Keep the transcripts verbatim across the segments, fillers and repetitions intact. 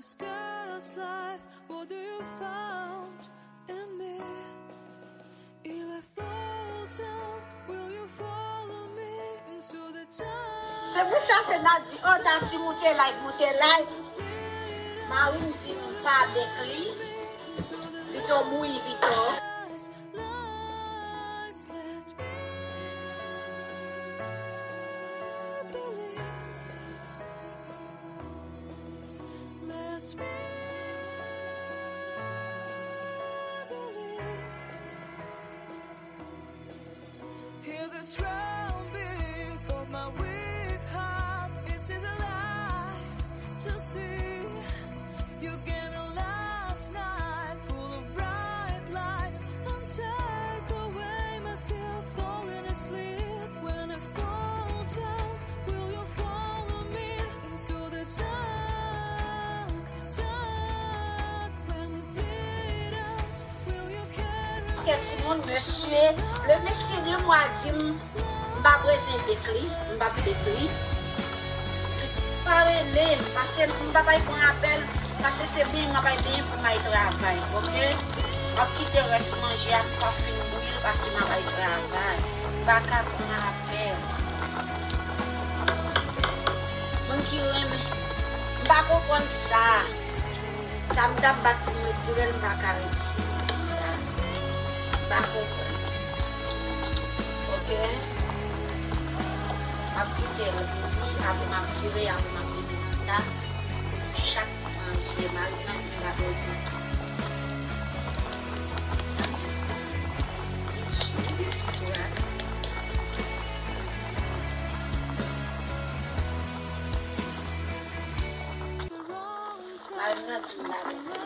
Scarce life, what do you found in me? If I fall down, will you follow me into the dark? Se pou sa se Nadi, oh, Tati, moute live, moute live. Mari m di m pa bèk li. Vito bouyi, Vito. Lights, let's believe. Let's believe. Hear the sound beat of my weak heart. This is a life to see. You gave me last night full of bright lights and take away my fear falling asleep. When I fall down, will you follow me into the dark, dark? When I bleed out, will you carry? Kèt timoun, mesye, le mesye de mwa di m, m pa bezwen bèk li, m p ap bèk li. Pa rele m, paske m pa bay pran apèl, paske se benyen m ap bay benyen pou m al travay, oke? M ap kite rès manje a, m pa fin bouyi l, paske m ap al travay. M pa ka pran apèl. Moun ki renmen, m pa konprann sa. Sa m t ap bat pou m retire l, m pa ka retire sa. M pa konprann. Oke? M ap kite l bouyi, apre m ap vire, apre m ap mete nan sa. Chak manje, mari m nan di m pa bezwen. Mari m nan di m pa bezwen.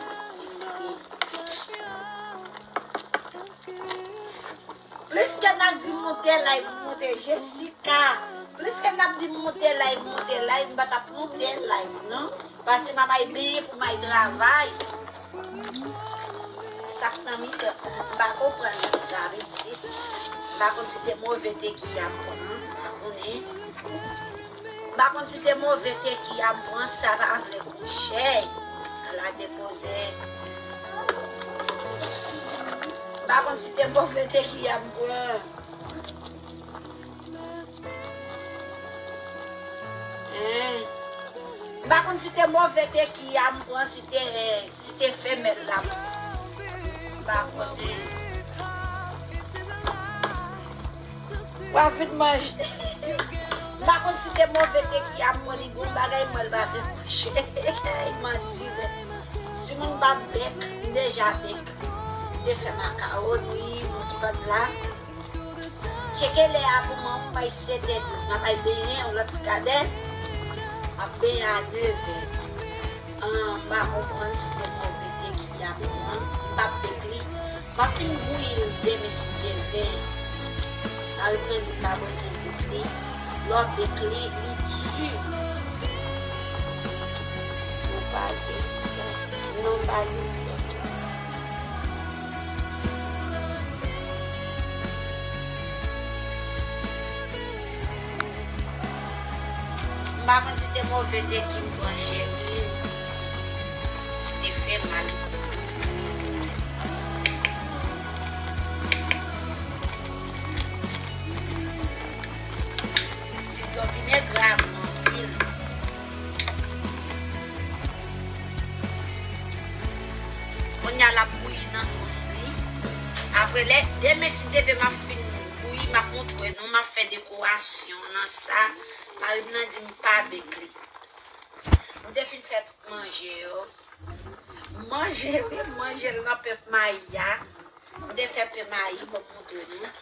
Plis ke n ap di moute live, moute Jessica. Plis ke n ap di moute live, moute live, m pa t ap moute live, non. Paske m ap al benyen pou m al travay. Sa k nan mitan, m pa konprann sa, pitit. M pa konn si te move te ki a m pran, m pa konnen. M pa konn si te move te ki a m pran, sa pa vle kouche. Ala de koze. M pa konn si te move te ki a m pran. Hein. M pa konn si te move te ki a m pran, si te, si te femèl la. M pa konnen. W ap vin manje. M pa konn si te move te ki a m pran, li gon bagay mwen, l pa vin kouche. Manti, wi. Timoun pa m bèk, m deja bèk. M te fè makawoni, mwen ki pa t la. Tcheke lè a pou mwen, m bay sèt è douz, m ap bay benyen yon lòt ti kadè, m ap benyen a nevè. An, m pa konprann si te move te ki a pou mwen, m p ap bèk li. M ap fin bouyi l demen si Dye vle. Mari m nan di m pa bezwen bèk li. Lè w bèk li, li di. Ou pa gen sèk. Non, m pa gen sèk. M pa konn si te move te ki m pran cheri. Si te fè mal. Si dlo vin grav anpil. Kounye a l ap bouyi nan sòs li. Apre lè, demen ti deve m ap fin bouyi, m ap montre nou, m ap fè dekorasyon nan sa. Mari m nan di m pa bèk li. M te fin fè tout manje yo. Manje, wi, manje l nan pen mayi a. M te fè pen mayi, bon, m montre nou.